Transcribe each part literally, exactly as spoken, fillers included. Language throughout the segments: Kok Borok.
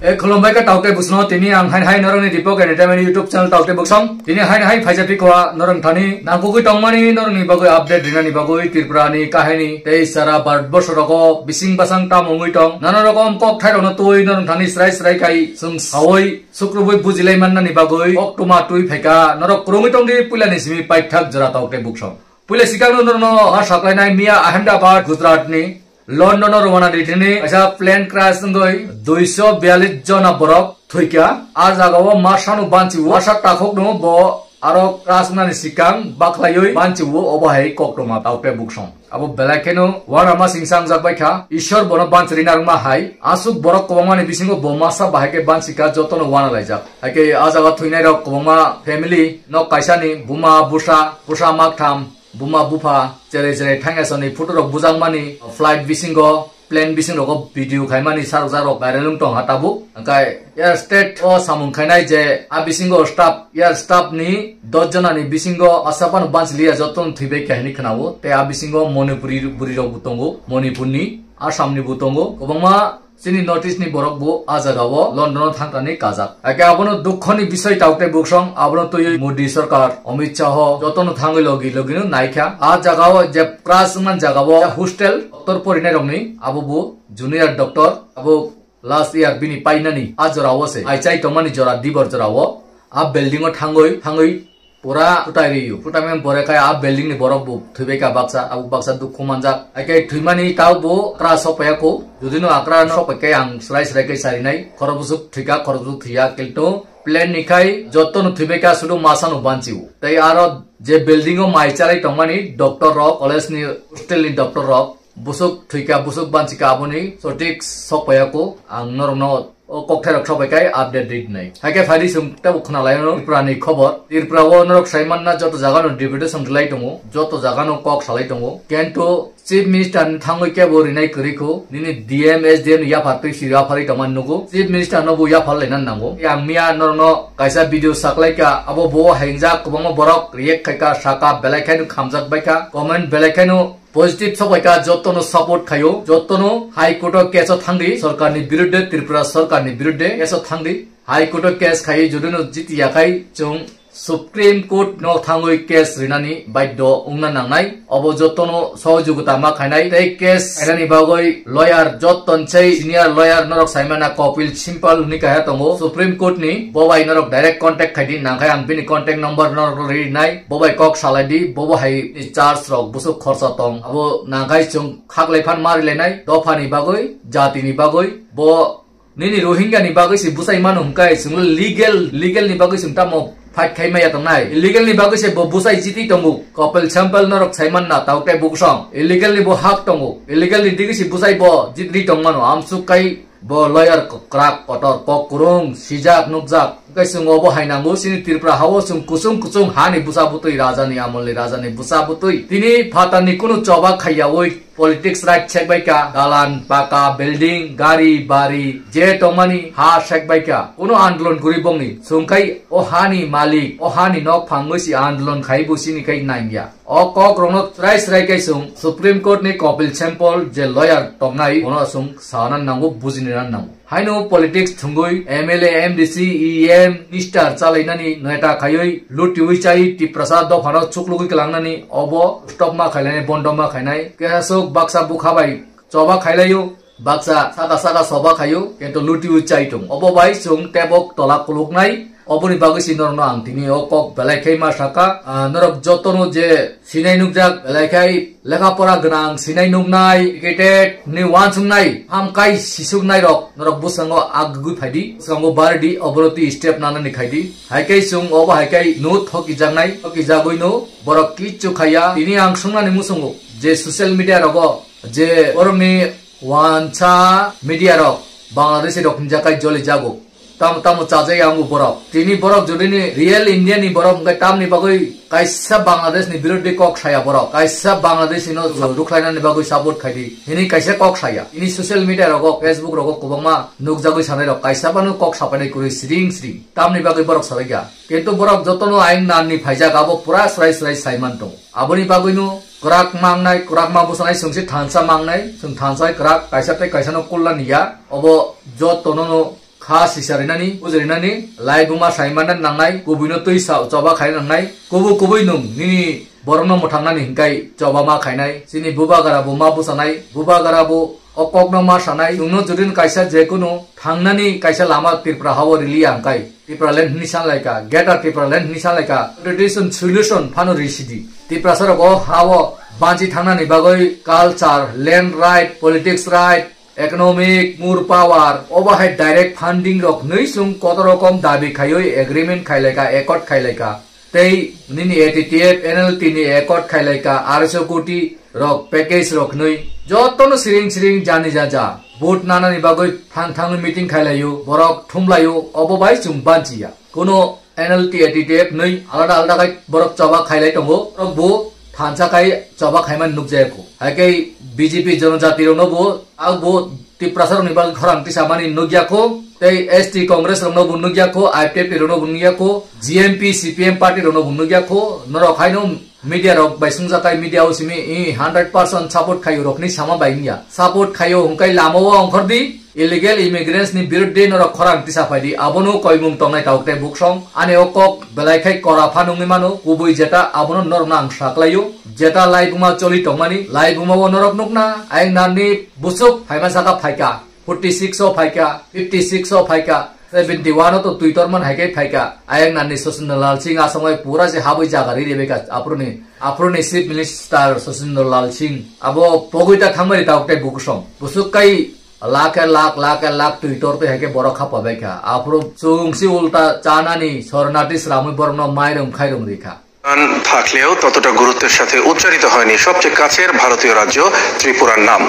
E khulumbai ka taukte busno, tini ang hain hai norokni Deepak Entertainment YouTube channel taukte buksong. Tini hain hai phaija phikwa norok thani nangkukwi tongmani norokni bagwi update rinani bagwi Tripura ni kahini tei sara Bharat borsho rogo bising basang tamo wngwi tong. Nana rokom kok thai rokno twi norok thani srai srai khai chwng sawi sukrubwi bujilai mannani bagwi koktwma twi phaika norok kwrwngwi tongdi puilani simi paithak jora taukte buksong. Puila sikangno norokno ma saklainai miya Ahmedabad, Gujarat ni London o rwna ritini kaisa plane crash wngwi duiso biyallis jona borok thwikha. A jagao masano banchiwo, masa takhukno bo aro crash wngnani sikang baklaiwi banchiwo, obo hai koktwma taukte buksong. Abo belai kheno uanama singsa wngjak bai kha, Ishwar bono banchirina rwma hai. Aswk borok kwbangmani bisingo bo masa bahai khe banchika jotono uana laijak. Haikhe a jaga thwinairok kwbangma family, nok kaisani buma, bwsa, bwsa maktham, buma bupha cherai cherai thangya soni photo rok bujakmani, flight bisingo, plane bising rogo video khaimani sarokjak rok viral wng tong ha tabuk. Hwnkhe air state o samung khainai je a bisingo staff, air staff ni dos jona ni bisingo asapano banchiliya jotono thwibai kha hinwi khwnao. Tei a bisingo Manipuri bwrwi rok bo tongo, Manipur ni, Assam ni bo tongo, kwbangma chini North East ni borok bo a jaga o London o thangkani kajak. Haikhe abono dukho ni bisoi taukte buksong, abono twiwi Modi sarkar, Amit Shah o jotono thangwi logi logi no naikha. A jaga o je crash wngmani jaga o hostel doctor porinai rokni abo bo junior doctor, abo last year bini painani a jora o se, ai chai tongmani jora, dibor jora o a building o thangwi thangwi pura tutai riyu. Tutai mani pore khai a building ni borok bo thwibai kha baksa, abo baksa dukhu manjak. Haikhe thwimani tao bo akra sok paiya kho. Jodi no akra no sok pai khe ang srai srai khe sarinai. Khorok bwswk thwikha, khorok bwswk thwiya. Kintu plane ni khai joto no thwibai kha, sudu masa no banchiwo. Tei aro je building o mai chalai tongmani doctor rok, college ni hostel ni doctor rok, bwswk thwikha, bwswk banchikha, aboni sothik sok paiya kho. Ang norok no o kokthai rok sok bai khai update rinai. Haikhe phaidi chwng tebo khwnalai no Tripura ni khobor. Tripura o norok sai manna joto jaga no deputation rwlai tongo, joto jaga no kok salai tongo. Kintu Chief Minister ni thangwi kebo rinai kwrwi kho, nini D M, S D M ni yaphar twi siri yapharwi tongmani nugo. Chief Minister no bo yaphar laina nango. Yang miya norok no kaisa video saklai kha, abo bo haingjak kwbangma borok react khai kha, saka belai khai no khamjak bai kha, comment belai khai no positive sok bai kha, joto no support khaio, joto no High Court o case o thangdi sorkar ni birudde, Tripura sorkar ni birudde case o thangdi. High Court o case khai jodi no jiti ya khai chwng Supreme Court no thangwi case rinani baidho wngna nangnai. Obo joto no sohojogita ma khainai. Tei case khainani bagwi lawyer joto nsai senior lawyer norok saimana Kapil Sibal hinwi kaha tongo Supreme Court ni. Bo bai norok direct contact khaidi, nangkhai ang bini contact number norok rinai. Bo bai kok salai di, bo bo hai ni charge rok bwswk khorsa tong. Abo nangkhai chwng khaklai phan ma rilainai. Dopha ni bagwi, jati ni bagwi, bo nini Rohingya ni bagwi se bwsai mano hwnkhe chwng legal, legal ni bagwi chwng tamo fight khai maya tongnai. Illegal ni bagwi se bo bwsai jiti tongo. Kapil Sibal norok sai manna tao tei buksong. Illegal ni bo hak tongo. Illegal ni digwi se bwsai bo jitri tong mano. Amsuk kai bo lawyer kwkrak kotor, kok kwrwng, sijak nukjak. Hwnkhe chwng obo hai nango, chini Tripura hao chwng kuchung kuchung hani bwsa bwtwi, rajani amolni rajani bwsa bwtwi. Tini phatarni kunu choba khaiyaui politics right chek bai kha, dalan, paka, building, gari, bari, je tongmani ha sek bai kha. Kunu andolon kwrwi bongni. Chwng khai o hani malik, o hani nok phangwi si andolon khai bo chini khai nangya. O kok rokno srai srai khai chwng Supreme Court ni Kapil Sibal je lawyer tongnai, bono chwng sana nango, bujina nango. Haino politics thwngwi M L A, M D C, E M, minister chalainani neta khaiwi lutiwi chai Tiprasa dophano chuklugwi kwlangnani obo stop ma khainai, bondo ma khainai. Kehasuk baksa bukha bai choba khailaio, baksa saka saka soba khaio, kintu lutiwi chai tong. Obo bai chwng tebok tola kuluknai. Oboni bagwi si norokno ang tini o kok belai khai ma saka, ah, norok jotono je sinai nukjak belai khai lekha pora gwnang sinai nuknai, educated ni uansuknai, ham kai sisuknai rok norok bwskango agugwi phaidi, bwskango bardi, oboroti step nanani khaidi. Hai kai chwng obo hai kai no thokijaknai, thokijagwi no borok kichu khaiya. Tini ang swngnani muchungo je social media rogo je borokni wansa media rok Bangladeshi rok hinjak kai joli jago. Tamo tamo chajai ang bo borok. Tini borok jodi ni real India ni borok hwnkhe tamni bagwi kaisa Bangladesh ni birodhi kok saya borok. Kaisa Bangladeshi no rukhlainani bagwi support khaidi. Hini kaisa kok saya. Tini social media rogo, Facebook rogo kwbangma nukjagwi sanai rok kaisa bano kok sapainai kwrwi siring siring. Tamni bagwi borok salaikha. Kintu borok jotono ayang nanni phaijak abo pura srai srai saiman tongo. Aboni bagwino kwrak mangnai, kwrak ma bwsanai chwngse thansa mangnai. Chwng thansa kwrak kaisa tei kaisa no kulla niya. Obo jotono no kha sisa rinani, buji rinani, lai buma saimana nangnai, kubuino twi sa choba khaina nangnai, kubu kubui nung nini borokno mwthangnani hinkai choba ma khainai, chini bubagra bo ma bwchanai, bubagra bo o kokno ma sanai, chwngno judino kaisa jekunu thangnani kaisa lama Tripura hao rili ya hinkai, Tipraland hinwi sanlaika, Greater Tipraland hinwi sanlaika, tradition solution phano risidi. Tiprasa rok o hao banchi thangnani bagwi culture, land right, politics right, economic, more power, obo hai direct funding rok nwi chwng kotor rokom dabi khaiwi agreement khailaika, accord khailaika. Tei nini A T T F, N L T ni accord khailaika, arso koti rok package rok nwi. Jotono siring siring jani jaja. Vote nanani bagwi thang thangwi meeting khailaio, borok thumlaio, obo bai chwng banchiya. Kuno N L T A T T F nwi alada alada khai borok choba khailai tongo. Borok bo thansa khai choba khaiman nukjaya kho. Hai khe B J P jonojati rokno bo, abo Tiprasa rokni bagwi khorang tisamani nukya kho. Tei S T Congress rokno bo nukya kho, I P F T rokno bo nukya kho, G M P, C P M party rokno bo nukya kho. Norok haino media rok bai sungjakai media o simi i hundred percent support khaio rokni sama bai wngya. Support khaio hwnkhe lama o ongkhor di. Illegal immigrants ni biruddhe norok khorang tisa phai di, abono koimung tongnai tabuk tei buksong. Ani o kok belai khai kora phanungwi mano, kubui jeta abono norokno ang saklaio. Jeta laibuma choli tongmani, laibuma o norok nukna, ayang narni busuk phaima saka phaika, forty six o phaika, fifty six o phaika, seventy one o to twi torman hai khai phaika. Ayang narni Sachin Lal Singh asongwi pura se habwi jaga ri rebeka, aphuruni, aphuruni Chief Minister Sachin Lal Singh. Abo pogwi ta thangmani tabuk tei buksong. Busuk kai lakh e lakh, lakh e lakh twi tor twi hai khe borok khapa bai kha. Aphuru chwng si ulta chanani sornati sramwi borokno mairum khairum ri kha. নাম থাকলেও ততটা গুরুত্বের সাথে উচ্চারিত হয়নি সবচেয়ে কাছের ভারতীয় রাজ্য ত্রিপুরার নাম।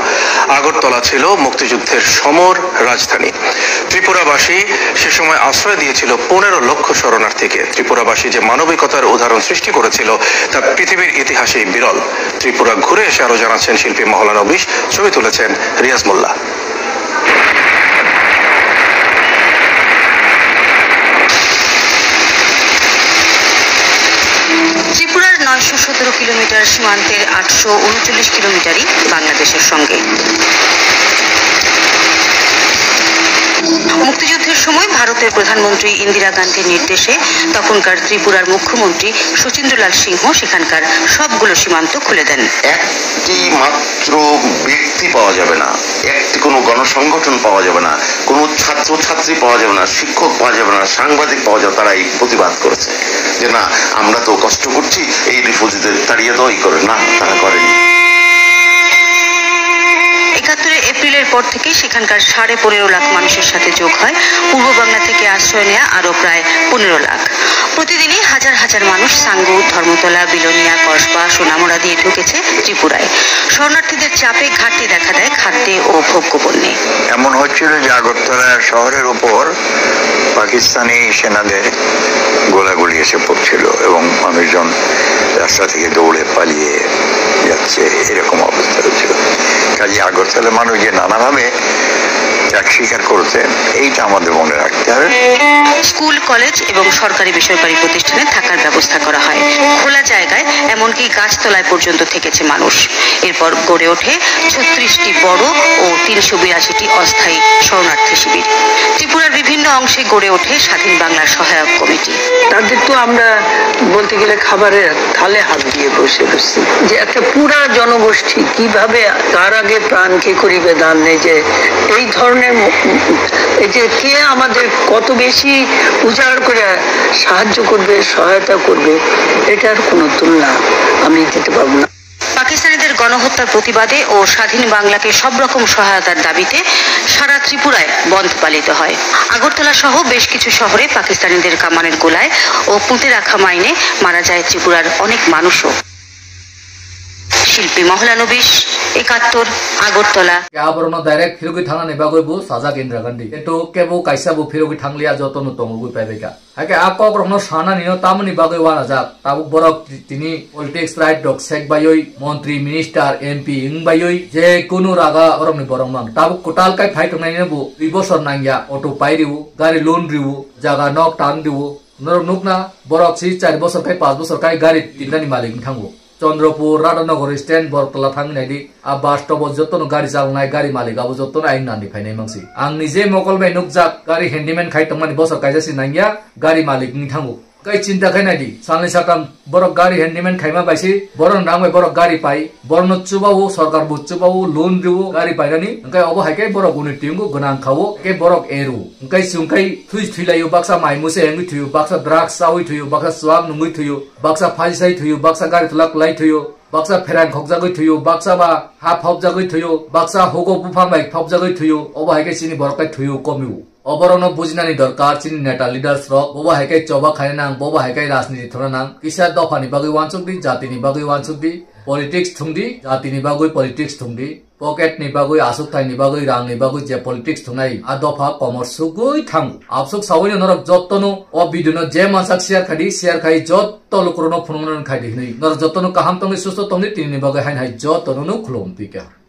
আগরতলা ছিল মুক্তিযুদ্ধের সমর রাজধানী। ত্রিপুরাবাসী সে সময় আশ্রয় দিয়েছিল পনেরো লক্ষ শরণার্থীকে। ত্রিপুরাবাসী যে মানবিকতার উদাহরণ সৃষ্টি করেছিল, তা পৃথিবীর ইতিহাসেই বিরল। ত্রিপুরা ঘুরে এসে আরও জানাচ্ছেন শিল্পী মহলানবিশ, ছবি তুলেছেন রিয়াজ মোল্লা। ত্রিপুরার নয়শো সতেরো কিলোমিটার সীমান্তের আটশো ঊনচল্লিশ কিলোমিটারই বাংলাদেশের সঙ্গে। মুক্তিযুদ্ধের সময় ভারতের প্রধানমন্ত্রী ইন্দিরা গান্ধীর নির্দেশে তখনকার ত্রিপুরার মুখ্যমন্ত্রী শচীন্দ্রলাল সিংহ সেখানকার সবগুলো সীমান্ত খুলে দেন। একটি মাত্র ব্যক্তি পাওয়া যাবে না, একটি কোনো গণসংগঠন পাওয়া যাবে না, কোনো ছাত্রছাত্রী পাওয়া যাবে না, শিক্ষক পাওয়া যাবে না, সাংবাদিক পাওয়া যাবে, তারা এই প্রতিবাদ করেছে যে না, আমরা তো কষ্ট করছি, এই রিফিউজিদের তাড়িয়ে দেওয়া, এই করে। না, তারা করেনি। একাত্তরে এপ্রিলের পর থেকে সেখানকার সাড়ে পনেরো লাখ মানুষের সাথে যোগ হয় পূর্ব বাংলা থেকে আশ্রয় নেয়া আরও প্রায় পনেরো লাখ। প্রতিদিনই হাজার হাজার মানুষ সাঙ্গু, ধর্মতলা, বিলোনিয়া, কসবা, সোনামুড়া দিয়ে ঢুকেছে ত্রিপুরায়। শরণার্থীদের চাপে ঘাটতি দেখা দেয় খাদ্যে ও ভোগ্যপণ্যে। এমন হচ্ছিল যে আগরতলা শহরের উপর পাকিস্তানি সেনাদের গোলাগুলি এসে পড়ছিল এবং মানুষজন রাস্তা থেকে দৌড়ে পালিয়ে যাচ্ছে, এরকম অবস্থা হয়েছিল। কাজে আগরতলা মানুষ যে নানাভাবে ত্যাগ স্বীকার করতেন, এইটা আমাদের মনে রাখতে হবে। স্কুল, কলেজ এবং সরকারি বেসরকারি প্রতিষ্ঠানে থাকার ব্যবস্থা করা হয়। খোলা জায়গায়, এমনকি গাছতলায় পর্যন্ত থেকেছে মানুষ। এরপর গড়ে ওঠে ছত্রিশটি বড় ও তিনশো বিরাশিটি অস্থায়ী শরণার্থী শিবির। ত্রিপুরার বিভিন্ন অংশে গড়ে ওঠে স্বাধীন বাংলার সহায়ক কমিটি। তাদের তো আমরা বলতে গেলে খাবারের থালে হাত দিয়ে বসে রয়েছি, যে একটা পুরা জনগোষ্ঠী কিভাবে তার আগে প্রাণ কে করিবে দান নেই, যে এই ধরনের ম-, এই যে কে আমাদের কত বেশি উজাড় করে সাহায্য করবে, সহায়তা করবে, এটার কোনো তুলনা আমি দিতে পারবো না। পাকিস্তানিদের গণহত্যার প্রতিবাদে ও স্বাধীন বাংলাকে সব রকম সহায়তার দাবিতে সারা ত্রিপুরায় বন্ধ পালিত হয়। আগরতলা সহ বেশ কিছু শহরে পাকিস্তানিদের কামানের গোলায় ও পুঁতে রাখা মাইনে মারা যায় ত্রিপুরার অনেক মানুষও। শিল্পী মহলানবিশ, একাত্তর, Agartala. Ke aborokno direct phirogwi thangnani bagwi bo sajak Indira Gandhi. Kintu kebo kaisa bo phirogwi thangliya, jotono tongwi paibaikha. Hakhe a kokrokno sananino tamoni bagwi uanajak. Tabuk borok ti-, tini politics right rok sek baiwi, montri, minister, M P wng baiwi, je kunu raga borokni borok mang. Tabuk kwtal kai phai tongnaino bo dui bosor nangya, auto pai riwo, gari loan riwo, jaga nok tang riwo. Norok nukna, borok si char bosor kai, panch bosor kai gari tintani malik wng thango. Chandrapur, Radhanagar stand, Bortala thangwi naidi. A bus stop o jotono gari chalnai, gari malik abo jotono ayang nani phainai mangsi. Ang nije mokol bai nukjak, gari handyman khai tongmani bosor kaisa si nangya, gari malik wngwi thango. Kai chinta khai naidi, salni satam borok gari handyman khaima bai si, borok rang bai borok gari pai, borokno chubao, sorkar bo chubao, loan rio, gari painani, hwnkhe obo hai khe borok uniti wngo, gwnang kha-o, hwnkhe borok ero. Hwnkhe chwng khai thui thwilaio, baksa mai muse wngwi thwio, baksa drugs chawi thwio, baksa chuak nungwi thwio, baksa phaisai thwio, baksa gari twlak lai thwio, baksa pherang khokjagwi thwio, baksa ba ha phopjagwi thwio, baksa hugo buphang bai phopjagwi thwio, obo hai khe chini borok khai thwio komio. Oborokno bujinani dorkar chini neta leaders rok, bobo hai khe choba khaina nang, bobo hai khe rajniti thwna nang, kisa dophani bagwi uansuk di, jatini bagwi uansuk di, politics thung di, jatini bagwi politics thung di. Pocket ni bagwi, asukthai ni bagwi, rang ni bagwi je politics thungnai, a dopha komor sugwi thango. Absuk sawi no norok jotto no o video no je mansak share khai di, share khai jotto lukurok no phunukna khai di hinwi. Norok jotto no kaham tongdi, susto tongdi, tini ni bagwi hain hai jotto no no khulum pika.